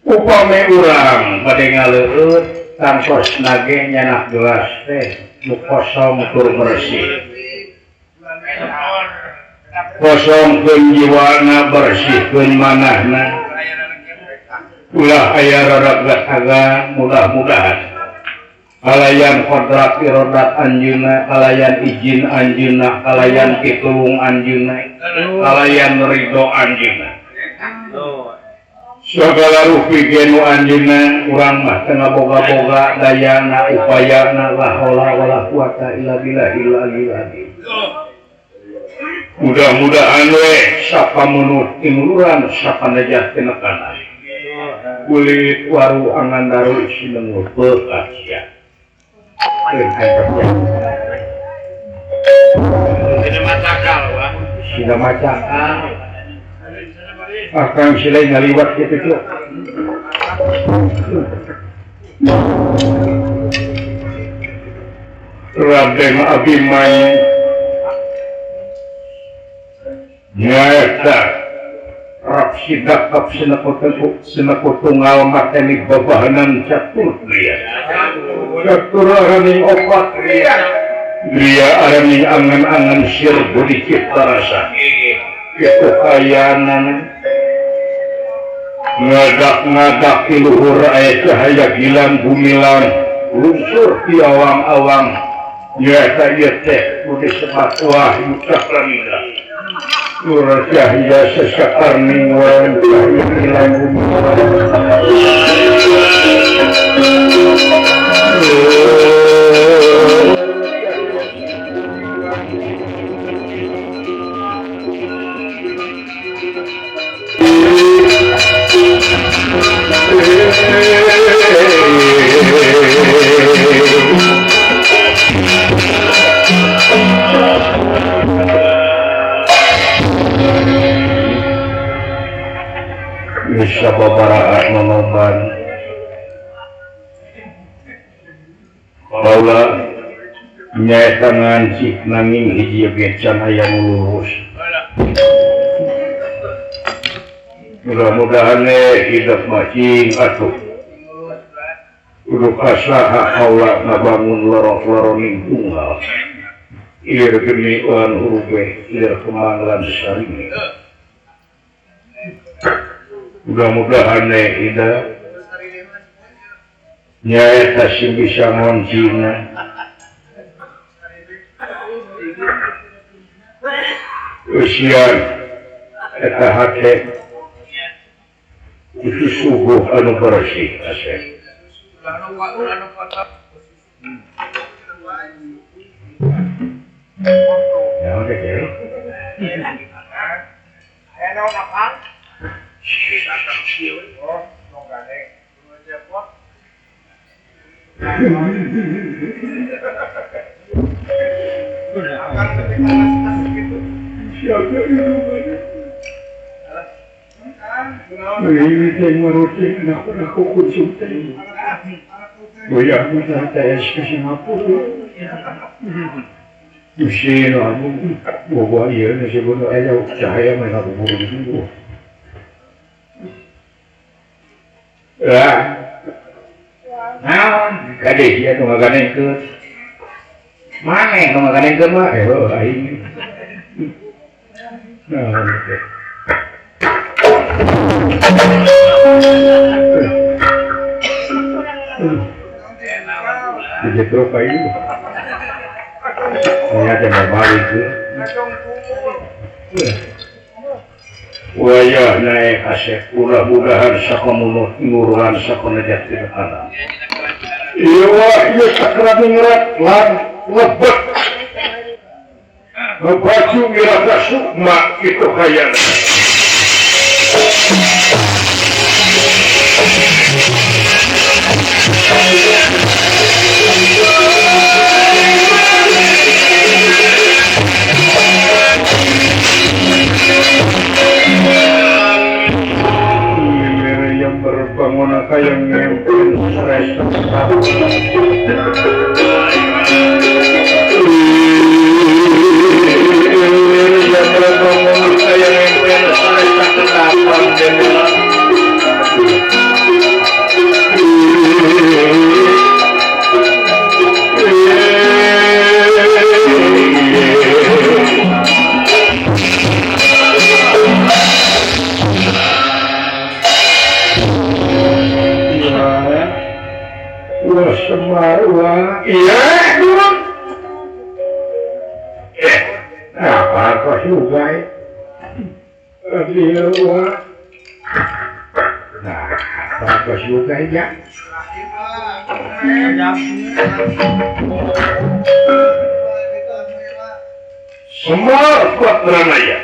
Upami urang bade ngaleueut tangtos nage nyanak gelas teh nu kosong tur bersih. Kosongkeun jiwana bersihkeun manahna. Ulah aya raraga mudah-mudahan kalayan kodrat irodat anjeunna, kalayan izin anjeunna, kalayan pitulung anjeunna, kalayan ridho anjeunna. Segala rupi ge nu anjeunna urang mah teu ngaboga-boga dayana upayana la haula wala quwata illa billahil aliyil azim. Mudah-mudahan we sapamunut timuluran sapanajah tinekanan. Kulit waru angandaru sinengur bekas ya. Sina macakal. Akang silai ngaliwat gitu cuk. Raden Abimanyu nyaeta Rapsida kap sinakutungal mateni babahanan catur griya. Catur araning opat griya. Griya araning angan-angan sir budi cipta rasa. Itu kayanan ngadak-ngadak di luhur aya cahaya gilang gumilang lungsur di awang-awang nyaeta ieu teh budi sebat wahyu cakramindra. Nur cahaya sesakarning warang cahaya gilang gumilang. Bisa babaraat nonoman kaula nyaeta ngancik nanging hiji ge can aya nu lurus. Mudah-mudahan hidup macing atuh kudu kasaha kaula ngabangun lorong-lorong tunggal ilir geni lan hurube ilir kemang lan saringe. Mudah-mudahan ida nyaeta sing bisa ngoncina usian eta hate itu suguh anu bersih asep. Ya udah deh. Siapa itu? Aku konsumsi. Goyah TS ke Singapura. Sino bawa iya nasi bodoh aja cahaya mereka kubur itu. Lah, nah, kade dia tuh nggak ganengkeun. Mana yang nggak ganengkeun mah? Eh, aing. Nah, oke. Dijetrok aing. Ternyata nggak balik tuh. Wayah naik asep mudah-mudahan sakomunut nguruhan sakonejat tinekana. Iya wah iya sakramingrat lan lebet ngebaju ngirata sukma itu kayana. Yang berbangun yang ngempin stres. Yang berbangun yang ngempin stres. Datang jendela Wah Semar wah iya apa kok juga iya wah nah apa kok juga ya Semar kuat beranaya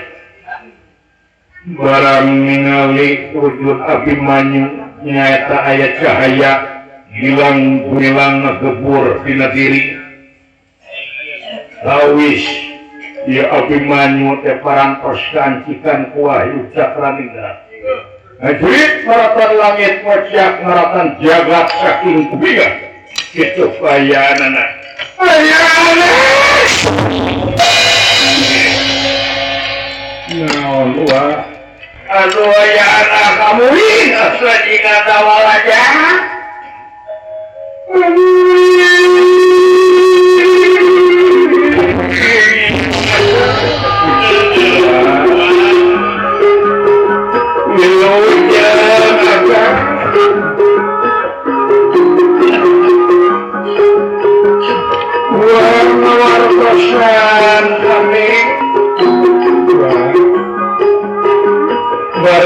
barang ningali wujud Abimanyu nyaeta aya cahaya hilang gumilang ngegebur dina diri lawis ya Abimanyu teh parantos kancikan ku Wahyu Cakraningrat ngajurit maratan langit kocak maratan jagat saking kubingan kitu payanana payana naon wah aduh ayana kamu asa jika tawalaja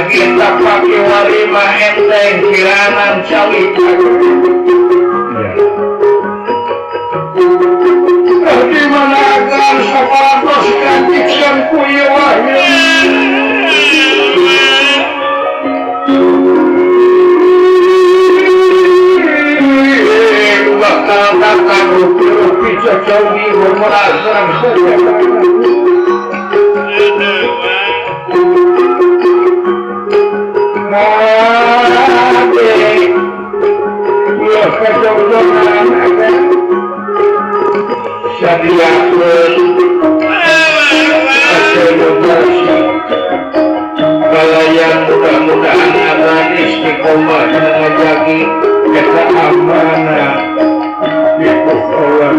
Kita pakai warima enteng kiranan cawit. Bagaimana akan separatos kantiksan kuya wahyu bakal datang rupi-rupi cocogi bermerasang saja. Kalayan mudah-mudahan akan istiqomah mengajaki kita amanah itu orang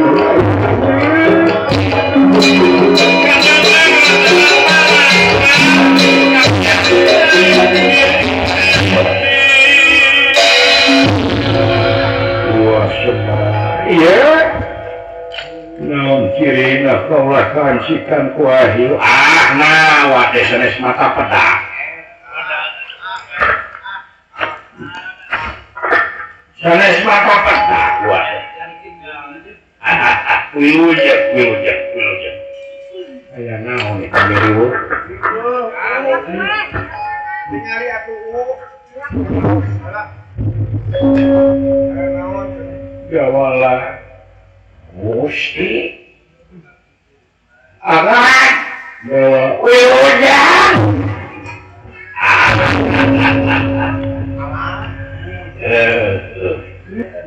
wah semua iya naon cirina kaulah kancikan ku wahyu ah nah wah sanes mata pedak sanes mata pedak wah wilujeng wilujeng wilujeng aya naon ieu kameriweuh ningali atuh gawalah Gusti anak wilujeng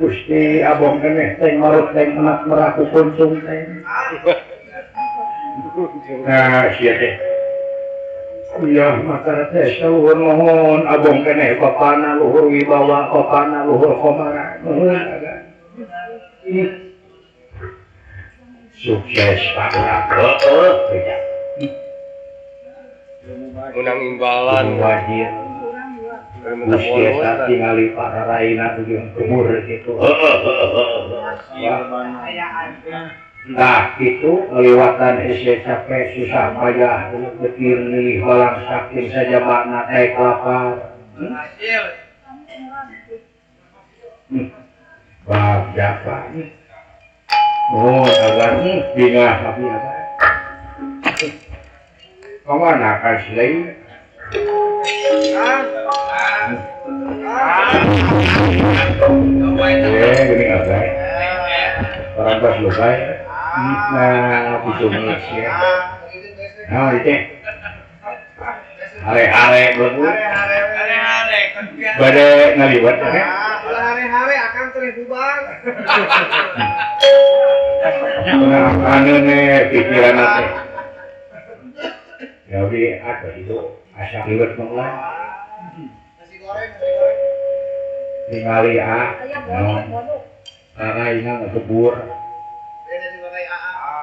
Gusti abong keneh teh marut teh anak meraku kuncung teh. Nah sia teh. Uyah maka teh saluhur nuhun abong keneh bapana luhur wibawa bapana luhur komara nuhun aga. Sukses Pak Heeh teh. Menang imbalan wajib. Gusti eta tingali para raina jeung kemur kitu. Nah, itu lewatan hese capek susah payah getir lilih balang saking saja makna naik lapar. Bab japa. Oh, agar bingah tapi apa? Kamana ka silai? Gini apa? Orang pas lupa. Nah, itu ya. Nah, itu. Hare-hare betul. Hare-hare. Bade ngaliwat ya. Hare-hare akan terus bubar. Anu nih pikiran teh. Jadi apa itu? Asa liwet mah. Nasi goreng, nasi goreng. Ningali ah. Araina ngebur. Beda juga kayak AA.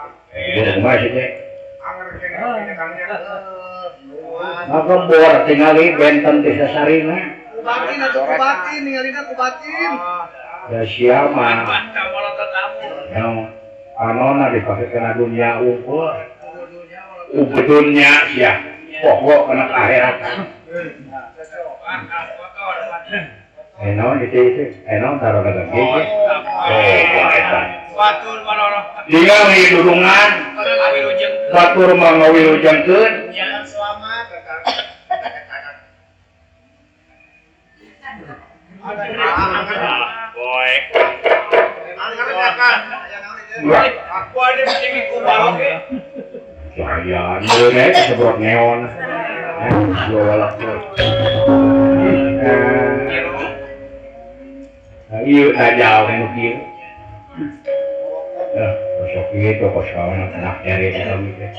Bur kumaha sih teh? Anger kene kangnya. Ngebor tingali benten di sasarina. Kubatin atuh kubatin ningalina kubatin. Ya siapa? Yang anona dipake kena dunia unggul. Ubedunnya sia. Pokok kena akhirat. Enon itu enon taruh ke gigi. Oh, eta. Batur maroroh. Ningali dudungan. Batur mangawilujengkeun. Jangan selamat. Boy. Aku ada bikin kumaha oge. Saya nek sebrot neon. Dua ieu tajau nu kieu. Eh, sok kieu kosong anak nyari eta teh.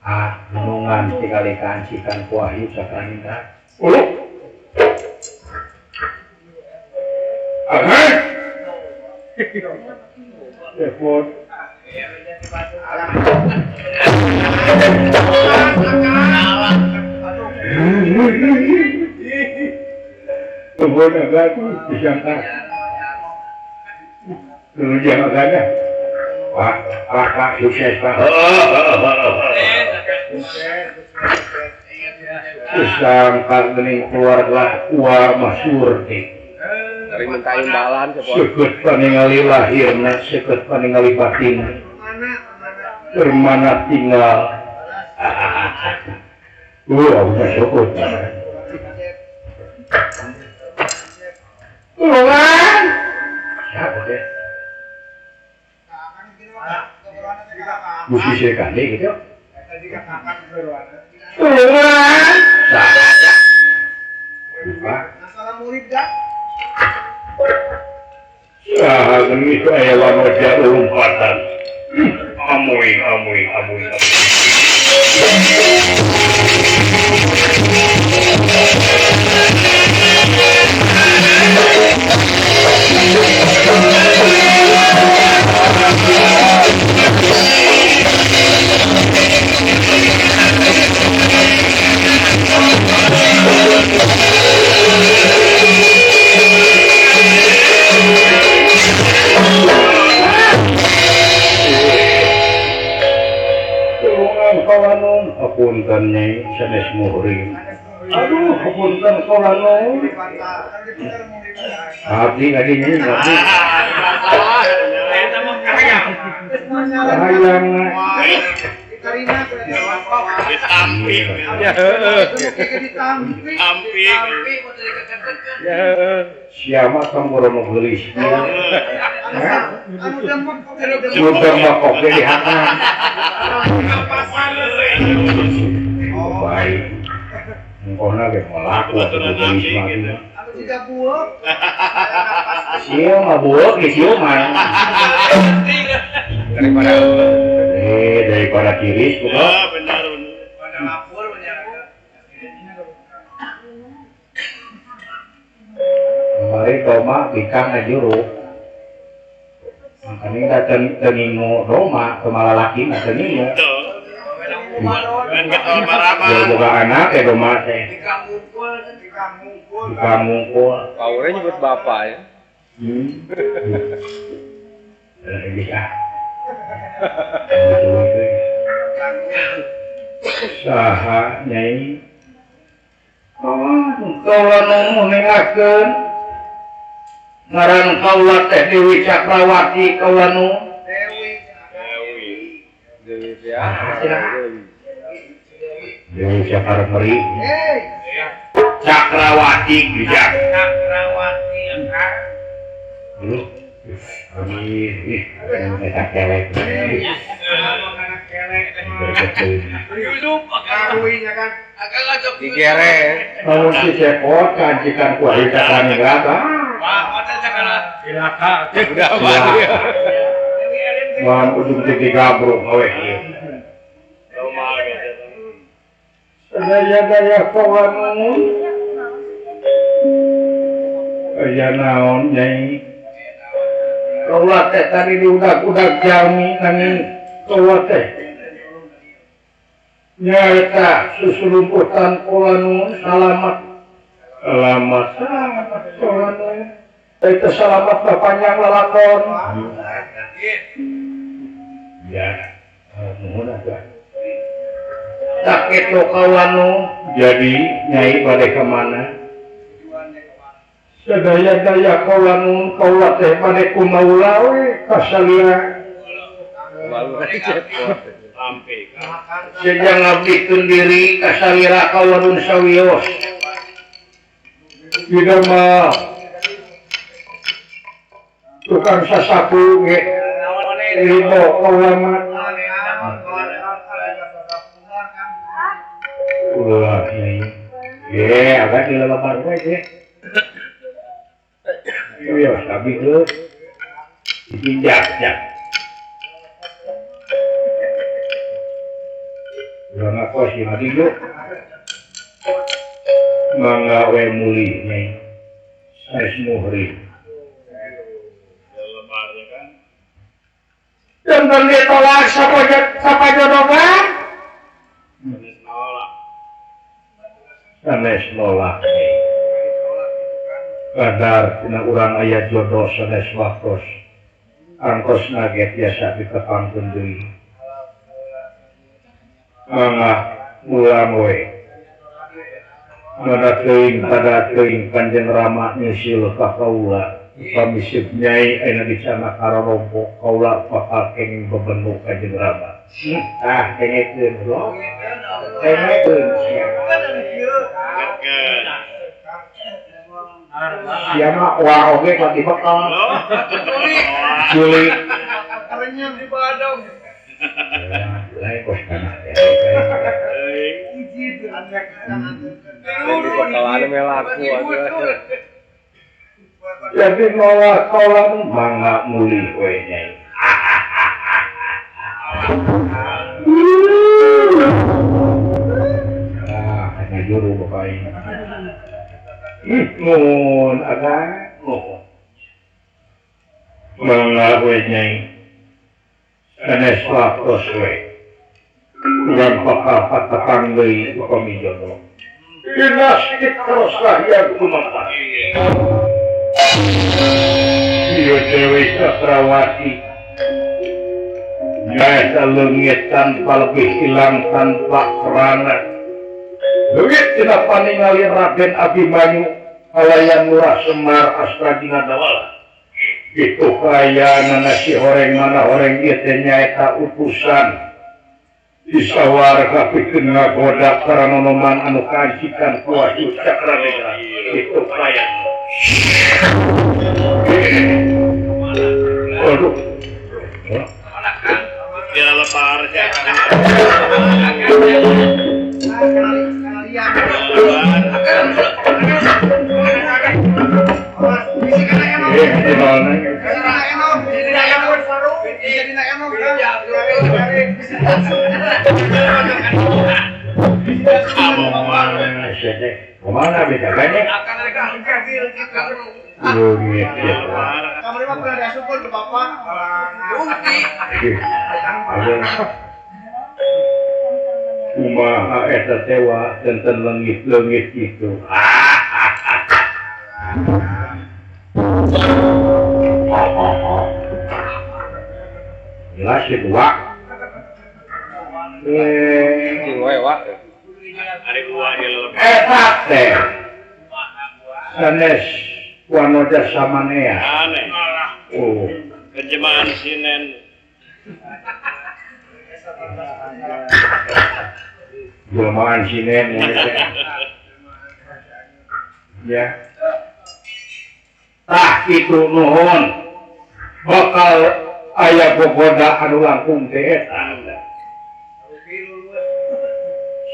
Ah, gunungan tingali kancikan ku Wahyu Cakrahindra. Ulu. Ah. Repot. Kebun agak disangka. Dulu jangan ada. Pak, pak, pak, sukses pak. Disangka gening keluarga uar masyur teh. Dari minta imbalan seukeut paningali lahirna, seukeut paningali batin. Termana tinggal. Wah, syukur. Tulungan. Siapa deh? Musisi kali gitu. Tulungan. Lupa. Saha geus aya wanoja lompatan. Amuy amuy amuy. Apunten nyai sanes muhrim. Aduh, apunten kolanun. Abdi kadi nyai abdi. Hayang. Ditampi. Ya heeh. Ditampi. Ya heeh. Siapa tong boro geulis. Anu demek Nu demek oge dihakan. Baik. Engkona ge moal laku atuh geulis mah. Anu jiga bueuk. Sieu mah bueuk di sieu mah. Daripada daripada kiris bukan? Ya, benar benar. Pada lapor banyak. Kemarin Roma bikang ngajuru. Makanya kita tengingu Roma, kemala laki mah tengingu. Boga anak ya Roma teh. Bikang ngumpul, bikang ngumpul. Bikang ngumpul. Paure nyebut bapak ya. Bisa. Saha nyai. Kaula nu ningakeun ngaran kaula teh Dewi Cakrawati kaula nu Dewi Dewi Dewi Dewi Cakrawati Cakrawati bijak Cakrawati dulu ini eta kelek digere lamun si cepot kancikan ku ari Cakraningrat cilaka Wah, ujung teh digabruk we. Sadaya-daya kawanun aya naon Nyai kaula teh tadi diudag-udag jami nanging kaula teh nyaeta susulumputan kawanun salamat selamat selamat kawanun eta salamat panjang lalakon ya nuhun atuh sakit kawanu jadi Nyai bade ka mana sadaya-daya kawanun kaula teh bade kumaula we ka salira sejang ngabdikeun diri ka salira kawanun sawios didamel tukang sasapu ge ridho kaula mah ulah Nyai ye agak dilelebar we ge iya abi heuh dijak-jak urang ngakos ieu mah dieu mangga we mulih Nyai sanes muhrim jangan ditolak sapajodogan sanes nolak kadar tina urang aya jodoh sanes waktos angkos nage biasa ditepangkeun deui mangga ulang we mana teuing pada teuing Kanjeng Rama nyusul ka kaula pamisip Nyai ayeuna dicana karorompok kaula bakal kenging bebenuk Kanjeng Rama ah kengekeun lho kengekeun sia mah wah oge pati bekal Juli karenyem di Badung lain kos kana teh jadi nolak kolam mangga mulih we Nyai ah kana juru bapak aing nuhun aga nuhun mangga we Nyai sanes waktos we urang bakal patepang deui upami jodoh dinas terus yang kumangka ieu Dewi Cakrawati nyaeta leungit tanpa lebih hilang tanpa kerana leungit tina paningali Raden Abimanyu kalayan Lurah Semar Astra Dawala itu kayanana si horeng mana horeng ieu teh nyaeta utusan disawar kapikeun ngagoda karanonoman anu kajikan ku Wahyu Cakranegara itu kayan. Aduh. Ya lebar ya. Kemana beda banyak? Kumaha eta tewa tenten leungit-leungit gitu. Jelas sih dua. Eta teh sanes wanoja samanea. Aneh. Oh, terjemahan sinen. Jelmaan sinen ya. Tah kitu nuhun. Bakal aya gogoda anu langkung teh eta.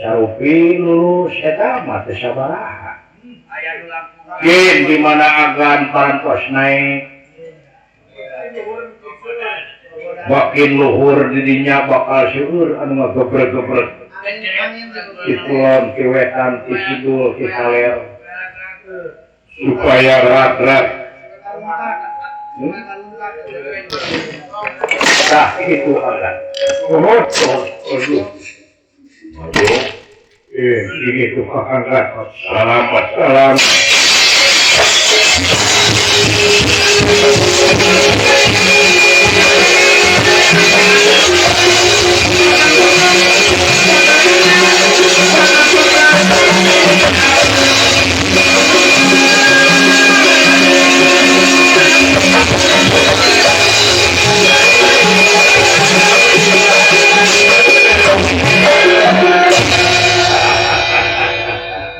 Sarupi lulus eta mah teu sabaraha. Kin di mana agan parantos naik. Makin luhur didinya bakal seueur anu ngagebreg-gebreg. Ti kulon ti wetan ti kidul ti kaler supaya rat-rat. Tah itu alat. Oh, aduh. Ini tuh akan rat. Selamat salam.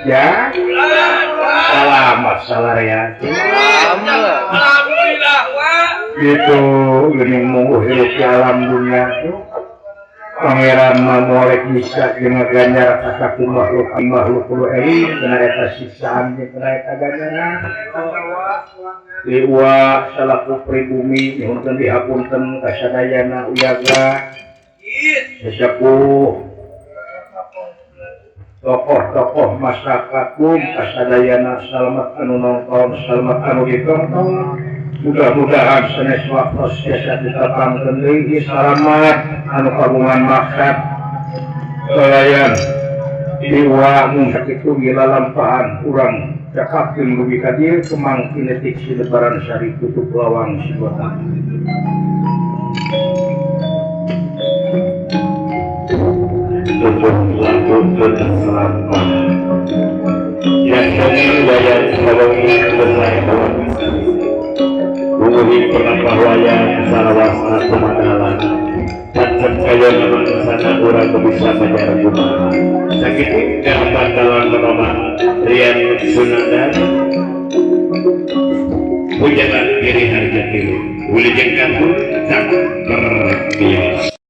Ya, selamat salarian. Alhamdulillah. Gitu, ini mungguh hidup di alam dunia. Pangeran mamolek bisa dengan ganjar kasaku makhluk makhluk kudu eling kena eta siksaan jeung kena eta ganjaran. Liwa salaku pribumi nyuhunkeun dihapunten ka sadayana uyaga. Sesepuh tokoh-tokoh masyarakat kum kasadayana salamat anu nonton salamat anu ditonton mudah-mudahan sanes waktos jasa ditetapkeun deui salamat anu kagungan maksad kalayan dewa mung sakitu gilalampahan urang cakapkeun dugi ka dieu kemang kinetik si lebaran sari tutup lawang si botak. Pujanan diri harga tilu, wilujeng kampung tak berbiaya.